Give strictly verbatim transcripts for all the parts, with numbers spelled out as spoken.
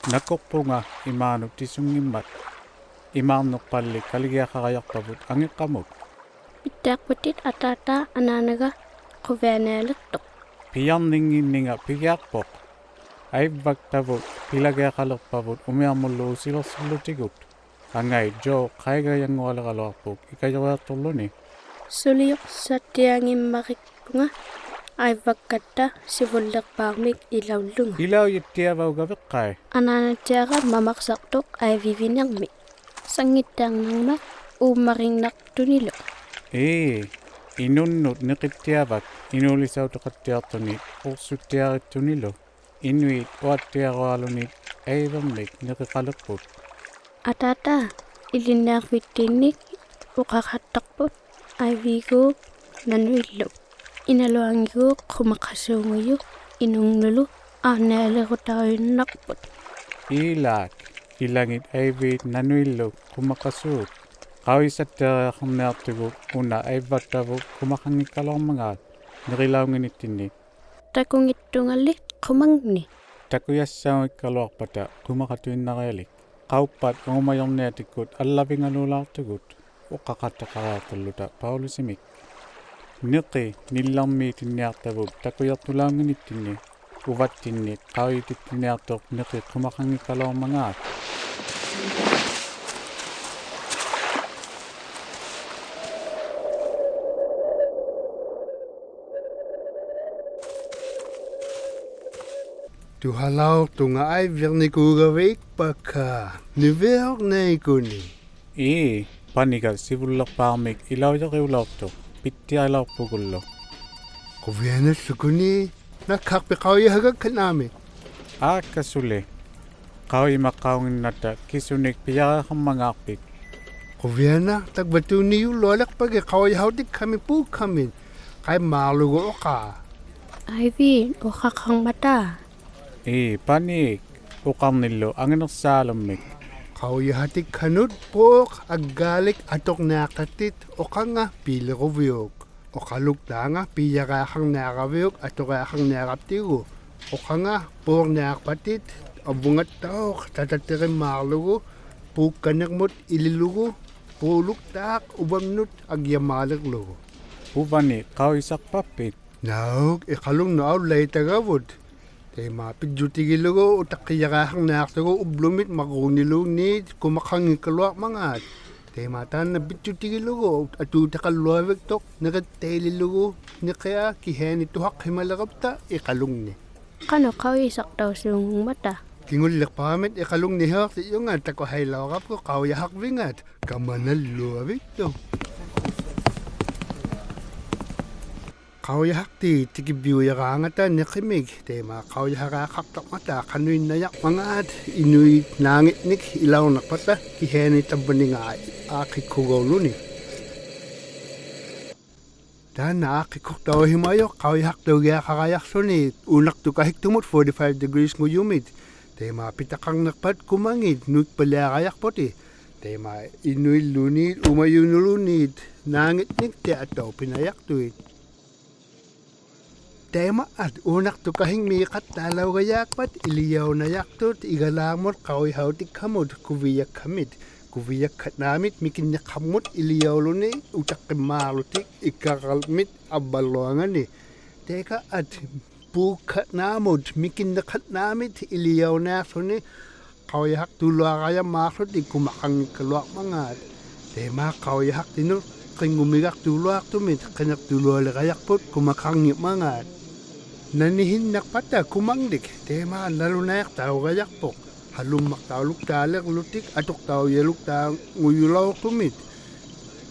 ᓇᑯᖅᐳᖓ ᐃᒫᓄᑦ ᑎᓱᙱᒻᒪᑦ. ᐃᒫᕐᓂᖅᐸᓪᓕ ᑲᓕᒋᐊᖃᕋᔭᖅᐸᕗᑦ ᐊᖏᕐᕋᒧᑦ. ᐱᑦᑎᐊᖅᐳᑎᑦ ᐊᑖᑕ ᐊᓈᓇᒐ ᖁᕕᐊᓇᐃᓕᖅᑐᖅ. ᐱᔭᕐᓂᙱᓐᓂᖓ ᐱᒋᐊᖅᐳᖅ. ᐊᐃᕝᕙᒃᑕᕗᑦ ᐱᓚᒋᐊᖃᓕᖅᐸᕗᑦ ᐅᒥᐊᕐᒧᓪᓗ ᐅᓯᓕᖅᓯᓪᓗᑎᒍᑦ. ᐊᖓᐃ ᔫ ᖃᐃᒐᔭᙳᐊᓕᕋᓗᐊᖅᐳᒃ ᐃᑲᔪᕆᐊᖅᑐᕐᓗᓂ. ᓱᓕᐅᖅᓴᑦᑎᐊᙱᒻᒪᕆᒃᐳᖓ ᐊᐃᕝᕙᒃᑲᑦᑕ ᓯᕗᓪᓕᖅᐹᕐᒥᒃ ᐃᓚᐅᓪᓗᖓ. ᐃᓚᐅᔪᑦᑎᐊᕙᐅᒐᕕᖅᑲᐃ. ᐊᓈᓇᑦᑎᐊᕋ ᒪᒪᖅᓴᖅᑐᖅ ᐊᐃᕖᕕᓂᕐᒥ. ᓴᙱᑦᑎᐊᕐᓇᕐᒪᑦ ᐆᒻᒪᕆᖕᓇᖅᑐᓂᓗ. ᐄ, ᐃᓄᓐᓄᑦ ᓂᕿᑦᑎᐊᕙᒃ ᐃᓅᓕᓴᐅᑎᖃᑦᑎᐊᖅᑐᓂ ᐅᖅᓱᑦᑎᐊᕆᑦᑐᓂᓗ. ᐃᓄᐃᑦ ᐅᐊᑦᑎᐊᕈᐊᓗᓂ ᐊᐃᕕᕐᒥᒃ ᓂᕿᖃᓕᖅᐳᑦ. ᐊᑖᑕ, ᐃᓕᓐᓂᐊᕐᕕᑦᑎᓐᓂᒃ ᐅᖃᖃᑦᑕᖅᐳᑦ ᐊᐃᕖᒎᖅ ᓇᓄᐃᓪᓗ. ᐃᓇᓗᐊᙱᒎᖅ ᖁᒪᖃᓲᖑᔪᖅ ᐃᓄᖕᓄᓪᓗ ᐋᓐᓂᐊᓕᕈᑕᐅᔪᓐᓇᖅᐳᑦ. ᐃᓛᒃ, ᐃᓚᖏᑦ ᐊᐃᕖᑦ ᓇᓄᐃᓪᓗ ᖁᒪᖃᓲᒃ. ᖃᐅᔨᓴᑦᑎᐊᕆᐊᖃᕐᓂᐊᖅᑐᒍᑦ ᐅᓇ ᐊᐃᕝᕙᒃᑕᕗᑦ ᖁᒪᖃᙱᒃᑲᓗᐊᕐᒪᖔᑦ ᓂᕆᓚᐅᙱᓐᓂᑦᑎᓐᓂ. ᑕᑯᙱᑦᑐᖓᓕ ᖁᒪᖕᓂ. ᑕᑯᔭᔅᓴᐅᙱᒃᑲᓗᐊᖅᐸᑕ ᖁᒪᖃᑐᐃᓐᓇᕆᐊᓕᒃ. ᖃᐅᑉᐸᑦ ᐆᒪᔪᕐᓂᐊᑎᒃᑯᑦ ᐊᓪᓚᕕᖓᓘᓚᐅᖅᑐᒍᑦ ᐅᖃᖃᑦᑕᖃᕆᐊᖅᑐᓪᓗᑕ ᐸᐅᓗᓯᒥᒃ. ᓂᕿ ᓂᓪᓚᕐᒦᑎᓐᓂᐊᖅᑕᕗᑦ ᑕᑯᔭᖅᑐᓚᐅᙱᓐᓂᑦᑎᓐᓂ. ᐅᕙᑦᑎᓐᓂ ᖃᐅᔨᑎᑦᑎᓂᐊᖅᑐᖅ ᓂᕿ ᖁᒪᖃᙱᒃᑲᓗᐊᕐᒪᖔᑦ. ᑐᓴᓚᐅᖅᑐᖓ ᐊᐃᕕᕐᓂᑰᒐᕕᒃᐸᒃᑲ. ᓂᕕᐅᕐᓇᐃᑯᓂ. ᐄ, ᐸᓂᒐ ᓯᕗᓪᓕᖅᐹᕐᒥᒃ ᐃᓚᐅᔭᕆᐅᓚᐅᖅᑐᖅ ᐱᑦᑎᐊᓚᐅᖅᐳᒍᓪᓗ. ᖁᕕᐊᓇᓪᓗᖁᓂ, ᓇᒃᑲᖅᐱᑦ ᖃᐅᔨᓴᒐᒃᑲ ᓈᒥ. ᐋᒃᑲ ᓱᓕ. ᖃᐅᔨᒪᖅᑲᐅᙱᓐᓇᑦᑕ ᑭᓱᓂᒃ ᐱᔭᕆᐊᖃᕐᒪᖔᖅᐱᑦ. ᖁᕕᐊᓇ, ᑕᕝᕙᑐᐃᓐᓂᔪᓪᓗᐊᓕᖅᐸᒋᑦ ᖃᐅᔨᓴᐅᑎᒃᑲᒥᒃ ᐴᒃᑲᒥᒃ. ᖃᐃᒻᒫᕐᓗᒍ ᐅᖃ. ᐊᐃᕖᑦ ᐅᖃᖃᕐᒪᑕ. ᐄ, ᐸᓂᒃ, ᐅᖃᕐᓂᓪᓗ ᐊᖏᓂᖅᓵᓗᒻᒥᒃ. ᖃᐅᔨᓴᑎᒃᑲᓄᑦ ᐴᖅ ᐊᒡᒐᓕᒃ ᐊᑐᕐᓂᐊᖅᑕᑎᑦ ᐅᖃᖓ ᐲᓕᕈᕕᐅᒃ. ᐅᖃᓗᒃᑖᖓ ᐱᔭᕆᐊᖃᕐᓂᐊᕋᕕᐅᒃ ᐊᑐᕆᐊᖃᕐᓂᐊᕋᑉᑎᒍ. ᐅᖃᖓ ᐴᕐᓂᐊᖅᐸᑎᑦ ᐊᕗᖓᑦᑕᐅᖅ ᑕᑕᑎᕆᒻᒫᕐᓗᒍ ᐴᒃᑲᓂᕐᒧᑦ ᐃᓕᓗᒍ ᐴᓗᒃᑖᖅ ᐅᕙᒻᓄᑦ ᐊᒡᒋᐊᒻᒫᓕᕐᓗᒍ. ᐅᕙᓂ ᖃᐅᔨᓴᖅᐸᑉᐱᑦ. ᓇᐅᒃ, ᐃᖃᓗᖕᓄᑦ ᐊᐅᓪᓚᐃᑕᒐᕗᑦ. ᑕᐃᒪ ᐱᔾᔪᑎᒋᓗᒍ ᐅᑕᖅᑭᔭᕆᐊᖃᕐᓂᐊᖅᑐᒍ ᐅᑉᓗᒥᑦ ᒪᕐᕉᖕᓂᓘᓐᓃᑦ ᖁᒪᖃᙱᒃᑲᓗᐊᕐᒪᖔᑦ. ᑕᐃᒪ ᑖᓐᓇ ᐱᔾᔪᑎᒋᓗᒍ ᐊᑑᑎᖃᓗᐊᕕᒃᑐᖅ ᓂᕿᑦᑕᐃᓕᓗᒍ ᓂᕿᐊ ᑭᓯᐊᓂ ᑐᓴᖅᓯᒪᓕᕋᑉᑕ ᐃᖃᓗᖕᓂ. ᖃᓄᖅ ᖃᐅᔨᓴᖅᑕᐅᓲᖑᖕᒪᑕ? ᑭᖑᓪᓕᖅᐹᒥᑦ ᐃᖃᓗᖕᓂᓲᖅᑎᔪᖓ ᑕᑯᓴᐃᓚᐅᕋᑉᑯ ᖃᐅᔨᓴᕐᕕᖓᑦ ᑲᒪᓇᓪᓗᐊᕕᒃᑐᖅ. ᖃᐅᔨᓴᖅᑏᑦ ᑎᑭᕕᐅᔭᕌᖓᑕ ᓂᕿᒥᒃ, ᑕᐃᒪ ᖃᐅᔨᓴᕆᐊᖃᖅᑕᕐᒪᑕ ᖃᓄᐃᓐᓇᔭᕐᒪᖔᑦ ᐃᓄᐃᑦ ᓈᖏᓐᓂᒃ ᐃᓚᐅᓐᓇᖅᐸᑕ ᑭᓯᐊᓂ ᑕᕝᕙᓂᖓᐃ ᐋᖅᑭᒃᓱᒍᓗᓂ. ᑖᓐᓇ ᐋᖅᑭᒃᓱᖅᑕᐅᓯᒪᔪᖅ ᖃᐅᔨᓴᖅᑕᐅᒋᐊᖃᕋᔭᖅᓱᓂ ᐆᓇᖅᑐᑲᓯᒃᑐᒧᑦ forty-five degrees-ᖑᔪᒥᑦ. ᑕᐃᒪ ᐱᑕᖃᕐᓂᖅᐸᑦ ᑯᒪᖏᑦ ᓄᐃᒃᐸᓪᓕᐊᕋᔭᖅᐳᑎᑦ. ᑕᐃᒪ ᐃᓄᐃᓪᓘᓃᑦ ᐆᒪᔪᐃᓄᓘᓃᑦ ᓈᖏᓐᓂᒃ ᑎᐊᑦᑕᐅᖅ ᐱᓇᔭᖅᑐᐃᑦ. ᑕᐃᒪ ᐊᑦ ᐆᓇᖅᑐᑲᓯᖕᒦᖃᑦᑕᓚᐅᒐᔭᒃᐸᑦ ᐃᓕᔭᐅᓇᔭᖅᑐᑦ ᐃᒐᓛᕐᒧᑦ ᖃᐅᔨᓴᐅᑎᒃᑲᒧᑦ ᑯᕕᔭᒃᑲᒥᑦ. ᑯᕕᔭᒃᑲᓐᓈᒥᑦ ᒥᑭᓐᓂᖃᕐᒧᑦ ᐃᓕᔭᐅᓗᓂ ᐅᑕᖅᑭᒻᒫᕐᓗᑎᒃ ᐃᒃᑲᕋᓗᒥᑦ ᐊᕝᕙᓗᐊᖓᓂ. ᑕᐃᑲ ᐊᑦ ᐴᒃᑲᓐᓈᒧᑦ ᒥᑭᓐᓂᖃᓐᓈᒥᑦ ᐃᓕᔭᐅᓇᔭᖅᓱᓂ ᖃᐅᔨᓴᖅᑐᓗᐊᕋᔭᒻᒫᕐᓗᑎᒃ ᖁᒪᖃᙱᒃᑲᓗᐊᕐᒪᖔᑦ. ᑕᐃᒪ ᖃᐅᔨᓴᖅᑎᓄᑦ ᕿᙳᒥᒐᖅᑐᓗᐊᖅᑐᒥᑦ ᕿᓂᖅᑐᓗᐊᓕᕋᔭᖅᐳᑦ ᖁᒪᖃᙱᒻᒪᖔᑦ. ᓇᓂᓯᓐᓇᖅᐸᑕ ᑯᒪᖕᓂᒃ, ᑕᐃᒪ ᓇᓗᓇᐃᖅᑕᐅᒐᔭᖅᐳᖅ. ᓴᓗᒻᒪᖅᑕᐅᓗᒃᑖᓕᕐᓗᑎᒃ ᐊᑐᖅᑕᐅᔭᓗᒃᑖᖑᔪᓚᐅᖅᑐᒥᑦ.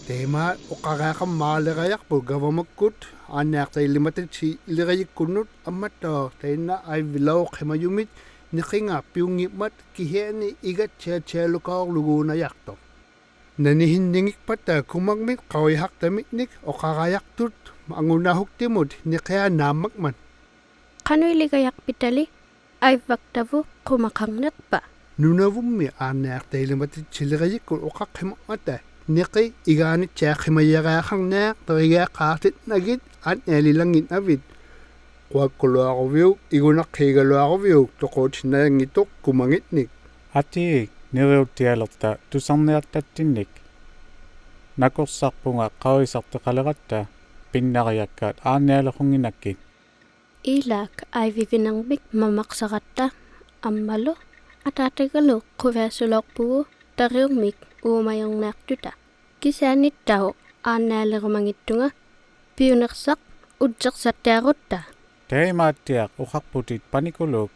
ᑕᐃᒪ ᐅᖃᕆᐊᖃᒻᒫᓕᕋᔭᖅᐳᖅ ᒐᕙᒪᒃᑯᑦ ᐋᓐᓂᐊᖅᑕᐃᓕᒪᑕᑦᓯᓕᕋᔨᒃᑯᓐᓄᑦ ᐊᒻᒪᑦᑕᐅᖅ ᑕᐃᓐᓇ ᐊᐃᕕᓚᐅᖅᓯᒪᔪᒥᑦ ᓂᕿᖓ ᐱᐅᙱᒻᒪᑦ ᑭᓯᐊᓂ ᐃᒐᑦᓯᐊᑦᓯᐊᓗᑲᐅᓗᒎᓐᓇᔭᖅᑐᖅ. ᓇᓂᓯᓐᓂᖏᒃᐸᑕ ᑯᒪᖕᒥᒃ ᖃᐅᔨᓴᖅᑕᒥᓐᓂᒃ ᐅᖃᕋᔭᖅᑐᑦ ᐊᖑᓇᓱᒃᑎᒧᑦ ᓂᕿᐊ ᓈᒻᒪᖕᒪᑦ. ᖃᓄᐃᓕᒐᔭᖅᐱᑕᓕ ᐊᐃᕝᕙᒃᑕᕗᑦ ᖁᒪᖃᕐᓂᖅᐸᑦ? ᓄᓇᕗᒻᒥ ᐋᓐᓂᐊᖅᑕᐃᓕᒪᑕᑦᓯᓕᕋᔨᒃᑯᑦ ᐅᖃᖅᓯᒪᖕᒪᑕ ᓂᕿ ᐃᒑᓂᑦᓯᐊᖅᓯᒪᔭᕆᐊᖃᕐᓂᐊᖅ ᑕᕆᒋᐊᖅᑳᖅᑎᓐᓇᒋᑦ ᐋᓐᓂᐊᓕᓚᙱᓐᓇᕕᑦ. ᖁᐊᒃᑯᓗᐊᕈᕕᐅᒃ, ᐃᒍᓇᖅᑮᒐᓗᐊᕈᕕᐅᒃ ᑐᖁᖅᑎᓐᓇᓕᖕᓂᑐᖅ ᑯᒪᖏᓐᓂᒃ. ᐊᑏ, ᓂᕆᐅᑦᑎᐊᓕᖅᑕ ᑐᓴᕐᓂᐊᖅᑕᑦᑎᓐᓂᒃ. ᓇᑯᖅᓴᖅᐳᖓ ᖃᐅᔨᓴᖅᑎᖃᓕᕋᑦᑕ, ᐱᓐᓇᕆᔭᒃᑲᑦ ᐋᓐᓂᐊᓕᖁᙱᓇᒃᑭᑦ. ᐃᓛᒃ ᐊᐃᕕᕕᓂᕐᒥᒃ ᒪᒪᖅᓴᕋᑦᑕ, ᐊᒻᒪᓗ ᐊᑖᑕᒐᓗ ᖁᕕᐊᓱᓚᐅᖅᐳᒍ ᑕᕆᐅᕐᒥᒃ ᐆᒪᔪᕐᓂᐊᖅᑐᑕ. ᑭᓯᐊᓂᑦᑕᐅᖅ ᐋᓐᓂᐊᓕᕈᒪᙱᑦᑐᖓ ᐱᐅᓂᖅᓴᖅ ᐅᔾᔨᖅᓴᑦᑎᐊᕈᑦᑕ. ᑕᐃᒫᑦᑎᐊᖅ ᐅᖃᖅᐳᑎᑦ ᐸᓂᑯᓗᒃ